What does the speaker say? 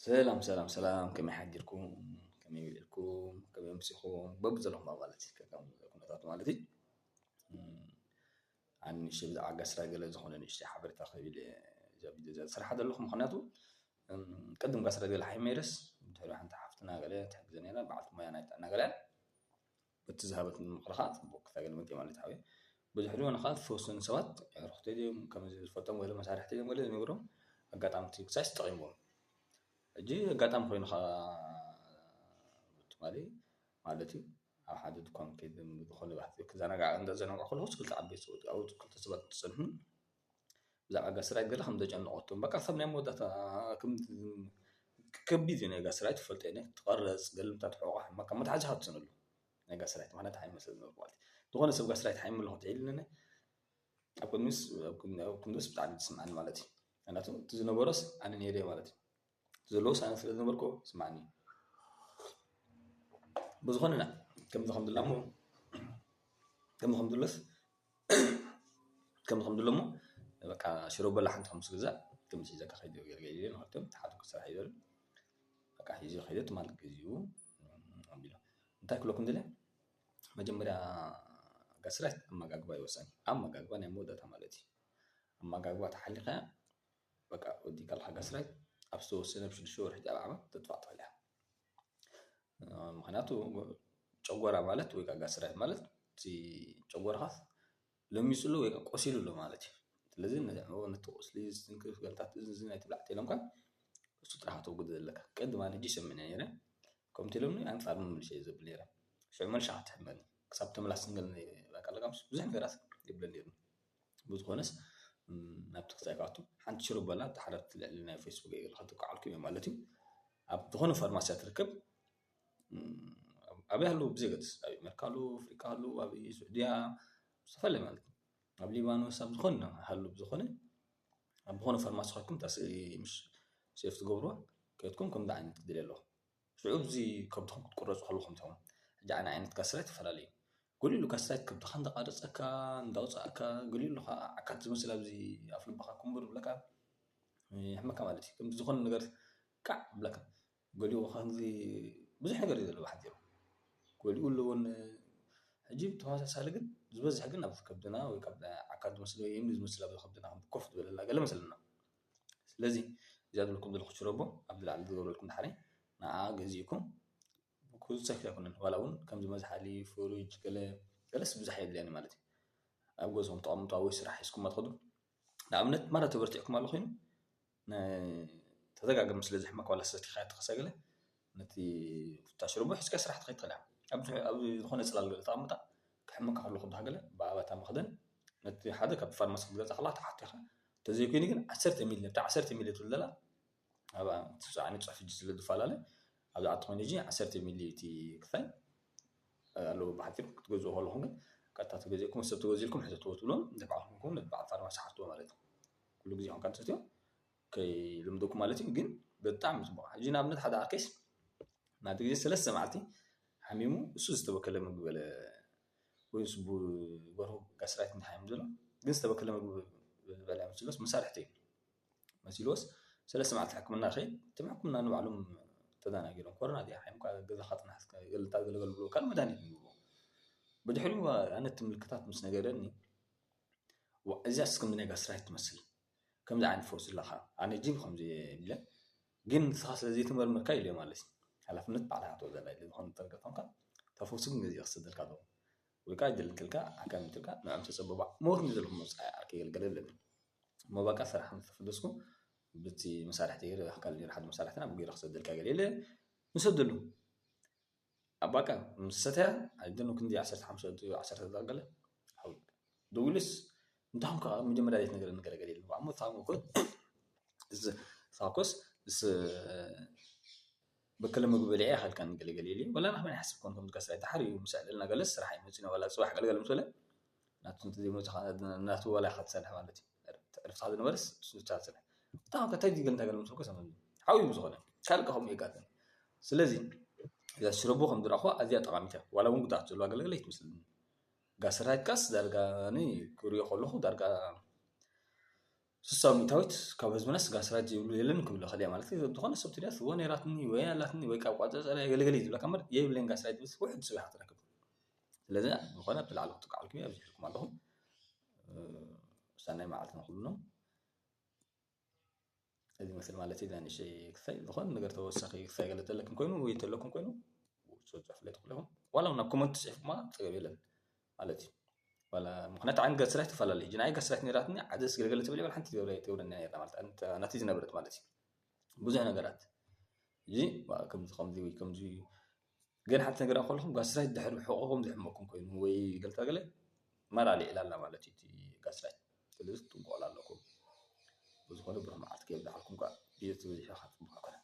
ሰላም ሰላም ሰላም፣ ከመይ ሓዲርኩም? ከመይ ውዒልኩም? ከመይ ኣምሲኹም? በብዘለኹም ማለት እዩ፣ ከከም ኩነታት ማለት እዩ። እም፣ ኣነ ንእሽተይ ብዛዕባ ጋስትራይት ገለ ዝኾነ ንእሽተይ ሓበሬታ ክህብ ኢለ እዛ ቪድዮ እዚኣ ዝሰርሓ ዘለኹ። ምኽንያቱ፣ እም፣ ቅድም ጋስትራይት ገለ ሓይመይረስ፣ ብድሕሪኡ ሓንቲ ሓፍትና ገለ ትሕግዘ ነይራ፣ በዓልቲ ሞያ ናይ ጥዕና ገለ እያ። በቲ ዝሃበትኒ ምኽሪ ከዓ ጽቡቕ ክተገልመጥ እየ ማለት እዩ። ብድሕሪኡ ንኻልእ ዝተወሰኑ ሰባት ኣዕሩኽተይ ድዮም፣ ከመዚ ዝፈልጦም ገለ መሳርሕተይ እዮም ገለ ዝነግሮም፣ ኣጋጣሚ እቲ ክሳይስ ጠቒምዎም። ሕጂ ኣጋጣሚ ኮይኑ ከዓ ትማሊ ማለት እዩ፣ ኣብ ሓደ ድኳን ከይደ ዝኾነ ባህቲ ክዘናጋዕ እንዳ ዘናጋዕ ከለኹ ክልተ ዓበይቲ ሰብኡት ኣብኡ ክልተ ሰባት ትጸንሑን ብዛዕባ ጋስትራይት ገለ ከም ዘጨነቐቶም፣ በቃ፣ ክሳብ ናይ መወዳእታ ከም ከቢድ እዩ ናይ ጋስትራይት፣ ትፈልጦ እየ፣ ትቐረጽ፣ ገልምታ ትሕቆቕ፣ ሕማም ካብ መትሓዚ ሃትሰነሉ ናይ ጋስትራይት ማለት ሓይመ ስለ ዝነበርኩ ማለት እዩ። ዝኾነ ሰብ ጋስትራይት ሓይመ ኣለኹ ትዒልኒ፣ ኣብ ቅድሚስ፣ ኣብ ቅድሚ፣ ኣብ ክንድስ ብጣዕሚ ዝስምዓኒ ማለት እዩ። ምክንያቱ እቲ ዝነበሮስ ኣነ ነይረ ማለት እዩ። እቲ ዘለዎስ ኣነ ስለ ዝነበርኩ ስምዓኒ። ብዝኾነ ና፣ ከምዚ ከም ድላ እሞ፣ ከምዚ ከም ድሎስ፣ ከምዚ ከም ድሎ እሞ፣ በቃ ሽሮ በላ ሓንቲ ከም ስግዛ፣ ከምዚ ሒዘካ ከይደ ገለ ገለ ኢለ፣ ንክልተ ሓደ ክስራሕ ይበል። በቃ ሒዘ ከይደ ትማል ግዚኡ፣ እም፣ ኣቢሉ። እንታይ ክብለኩም ድለ? መጀመርያ ጋስትራይት ኣመጋግባ እዩ ወሳኒ። ኣመጋግባ ናይ መወዳእታ ማለት እዩ። ኣመጋግባ ተሓሊኻ፣ በቃ ወዲእካ ኣለኻ ጋስትራይት፣ ኣብ ዝተወሰነ ኣብ ሽዱሽተ ወርሒ ኣብ ዓመት ተጥፋእ ትኽእል እያ። ምኽንያቱ ጨጎራ ማለት ወይ ከዓ ጋስትራይት ማለት እቲ ጨጎራኻ ለሚጹ ኣሎ ወይ ከዓ ቆሲሉ ኣሎ ማለት እዩ። ስለዚ ነቲ ኣዕምቦ፣ ነቲ ቁስሊ፣ ዝትንክፍ ገልታት፣ እዚ፣ እዚ ናይ ትብላዕ ተይሎምካ እሱ ጥራሕ ተውግድ ዘለካ። ቅድም ኣነ ሕጂ ይሰምዕ ነይረ። ከምቲ ኢሎምኒ ኣንጻር ምምልሽ እየ ዘብል ነይረ። ሽዑ መልሻ ክትሕመኒ። ክሳብ ተመላስ ንገል በቃ ለቃምስ ብዙሕ ነገራት ይብለ ነይሩ። ብዝኾነስ፣ እም፣ ናብቲ ክሳይ ክኣቱ ሓንቲ ሽሮ በላ፣ እቲ ሓደ ኣብቲ ልዕሊ ናይ ፌስቡክ ገለ ከተቃዓልኩ እየ ማለት እዩ። ኣብ ዝኾነ ፋርማስያ ትርከብ፣ እም፣ ኣበይ ሃለዉ ብዘይገድስ፣ ኣብ ኣሜሪካ ሃለዉ፣ ኣፍሪቃ ሃለዉ፣ ኣብ ስዑድያ፣ ዝተፈላለየ ማለት እዩ። ኣብ ሊባኖስ፣ ኣብ ዝኾነ ሃለዉ ብዝኾነ፣ ኣብ ዝኾነ ፋርማሲ ከድኩም እታ ስእሊ ምስ ሴፍ ትገብርዋ፣ ከድኩም ከምዚ ዓይነት ክደልየ ኣለኹ። ሽዑ እዚ ከብድኹም ክትቁረጹ ከለኹም ትኸውን። ሕጂ ኣነ ዓይነት ጋስትራይት ይፈላለ እዩ። ገሊኡ ጋስትራይት ከብድኻ እንዳቃረጸካ፣ እንዳውጻእካ፣ ገሊኡ ኣሎ ከዓ ዓካት ዝመስል ኣብዚ ኣፍ ልብኻ ኩምብር ይብለካ፣ ይሕመካ ማለት እዩ። ከምዚ ዝኾነ ነገር ካዕ ይብለካ። ገሊኡ ከምዚ ብዙሕ ነገር እዩ ዘለዎ ሓፂሩ። ገሊኡ ኣለዎን ሕጂ ብተመሳሳሊ ግን ዝበዝሕ ግን ኣብ ከብድና ወይ ካብ ዓካት ዝመስል ወይ እምኒ ዝመስል ኣብ ከብድና ከም ኮፍ ዝበለላ ገለ መሰለና። ስለዚ እዚኣ ዝብለኩም ዘለኹ ሽሮቦ ኣብዚ ላዕሊ ዝገብረልኩም ድሓረይ ንዓ ገዚእኩም ክውሰክ ኣይኮነን። ዋላ እውን ከምዚ መዝሓሊ፣ ፍሪጅ፣ ገለ ገለስ ብዙሕ የድልያን ማለት እዩ። ኣብ ገዝኹም ተቐምጡ፣ ኣብ ወይ ስራሕ ሒዝኩማ ትኸዱ። ንኣብነት ማራ ተበርቲዕኩም ኣሎ ኮይኑ ነ-፣ ተደጋጋሚ ስለ ዝሕመካ ዋላ ሰቲኻ ትኸሰ ገለ ነቲ ፉታ ሽርቦ ሒዝካ ስራሕ ትኸይድ ትኽእል ኢኻ። ኣብ ዝሕ-፣ ኣብ ዝኾነ ጽላል ገለ ተቐምጣ ክሕመካ ከሎ ክብድኻ ገለ ብኣባታ መኽደን ነቲ ሓደ ካብ ፋርማሲ ክትገዛ ከላ ትሓቱ ኢኻ። እንተዘይኮይኑ ግን ዓሰርተ ሚሊ፣ ኣብታ ዓሰርተ ሚሊ ትብል ዘላ ኣብ ትስዓኒ ጽሑፍ እጅ ስለ ዝፈላለ፣ ኣብ ዝኣቲ ኮይኑ ሕጂ ዓሰርተ ሚሊ እቲ ክፋል ኣለዎ። ብሓጺሩ ክትገዝኡ ከለኹም ግን ቀጥታ ተገዚእኩም፣ ሰብ ተገዚእልኩም ሕተትዎ ትብሎም፣ እንተ ባዕልኩም ነቲ በዓል ፋርማሲ ሓትዎ ማለት እዩ። ኩሉ ግዜ ኮንካ ትሰትዮ ከይልምደኩም ማለት እዩ። ግን ብጣዕሚ ጽቡቕ። ሕጂ ንኣብነት ሓደ ዓርከይስ ናቲ ግዜ ሰለስተ መዓልቲ ሓሚሙ፣ እሱ ዝተበከለ ምግቢ በለ፣ ወይ ንሱ ብወርሁ ጋስትራይት እንታይ ሓሚሙ ዘሎ፣ ግን ዝተበከለ ምግቢ በልዐ መስሎስ መሳርሕቲ እዩ መሲልዎስ፣ ሰለስተ መዓልቲ ሕክምና ከይድ፣ እቶም ሕክምና ንባዕሎም ተደናጊሮም፣ ኮሮና ድያ ሓሚምካ ገዛኻ ጽናሕ እስከ ገለታት ገለገል ብሎ ካልእ መድሃኒት ይህብዎ። ብድሕሪኡ ኣነ እቲ ምልክታት ምስ ነገረኒ፣ "ዋ፣ እዚኣስ ከምዚ ናይ ጋስትራይት ትመስል፣ ከምዚ ዓይነት ፈውሲ ኣለካ፣ ኣነ ጅብ ከምዚ የብለ፣ ግን ንስኻ ስለ ዘይተመርመርካ" ኢሉ ማለት እዩ። ሓላፍነት ባዕልኻ ትወስድ ዘላ ኢለ ዝኾነ ተርገጠምካ፣ እታ ፈውሲ ግን ገዚኡ ክሰደልካ ኣለዎ። ወይ ከዓ ኣይደልን ትልካ፣ ኣካል ትልካ፣ ንዕም ተጸበባ። ሞት ንዘለኹም መውጻኢ ዓርከይ ገልገለ ኣለኒ። እሞ በቃ ስራሕ ምስ ተፈደስኩ፣ ብቲ መሳርሕቲ ገይረ፣ ኣካል ገይረ፣ ሓደ መሳርሕትና ብገይረ ክሰደልካ ገለ ኢለ ንሰደሉ። ኣብ በቃ ምስ ሰተያ፣ ኣይደኑ ክንዲ ዓሰርተ ሓሙሽተ፣ ዓሰርተ ዶላር ገለ። ሓው-፣ ደዊሉስ፣ እንታኹም ከ መጀመርያ ዘይትነግረኒ ገለ ገለ ኢሉ። እሞ ታሙ ኮት፣ እዚ፣ ሳኮስ፣ ምስ፣ በከለ ምግቢ በሊዐ ይኸልካኒ ገለ ገለ ኢሉ። ወላ ንሕና ይሓስብ ኮን ከም ዝከስረ፣ ድሓር እዩ ምስ ኣዕለልና ገለስ ስራሕ ኣይመጽእን፣ ወላ ጽባሕ ገለ ገለ ምስ በለ፣ ናቱ እንተዘይመጽእ ኸዓ፣ ናቱ ዋላ ኢኻ ትሰርሕ ማለት እዩ። ዕርፍትኻ ዝነበረስ ንሱ ብቻ ትሰርሕ። እታ ኸ እንታይ ዝገል እንታይ ገለ ምስ በልኩ ሰምዕ። ሓው እዩ ብዝኾነ። ካልእ ከ ከምኡ የጋጥም። ስለዚ፣ እዛ ሽረቦ ከም ዝረኣኹዋ ኣዝያ ጠቓሚት እያ። ዋላ እውን ጉድኣት ዘለዋ ገለ ገለ ኣይትመስለኒ። ጋስትራይት ካስ ዳርጋ ኣነ ክሪኦ ከለኹ ዳርጋ ስሳ ሚእታዊት ካብ ህዝብናስ ጋስትራይት ዘይብሉ የለን ክብል ይኽእል እየ ማለት እዩ። ዝኾነ ሰብ ትድያ ወይ ነይራትኒ ወይ ኣላትኒ ወይ ካብ ቋፀፀላ ገለገለ እዩ ዝብለካ እምበር የብለይን ጋስትራይት ዝብል ውሕድ ሰብ ይሓትረክብ። ስለዚ ዝኾነ ኣብቲ ላዕሊ ክጥቃዓልኩም እየ ኣብዚሕልኩም ኣለኹ። ሳናይ መዓልቲ ንኩሉ ነው። እዚ መስል ማለት እዩ። ንእሽተይ ክሳይ ዝኾነ ነገር ተወሳኺ ክሳይ ገለ ተለኩም ኮይኑ ወይ ተለኩም ኮይኑ ጽሑፍ ፍለጥ ኩለኹም ዋላ ናብ ኮመንት ጽሑፍ ማ ጸገብ የለን ማለት እዩ። ዋላ ምክንያት ዓይን ጋስትራይት ትፈላለ እዩ። ናይ ጋስትራይት ነራትኒ ዓደ ስገለገለ ትብል ይብል ሓንቲ ትብለ ትብለ ነራ ማለት ኣንተ ናቲ ዝነበረት ማለት እዩ። ብዙሕ ነገራት እዚ ከምዚ ከምዚ ወይ ከምዚ ግን ሓንቲ ነገር ከለኹም ጋስትራይት ድሕሪ ሕቆኹም ዝሕመኩም ኮይኑ ወይ ገልታ ገለ ማራ ልዕላላ ማለት እዩ። ጋስትራይት ስለዚ ትጥንቀቑ ኣለኩም። ብዝኾነ ብሩህ መዓልቲ ከየብዝሓልኩም ከዓ ቪድዮ ተበዚሑ ከዓ ፅቡቅ ኣይኮነን።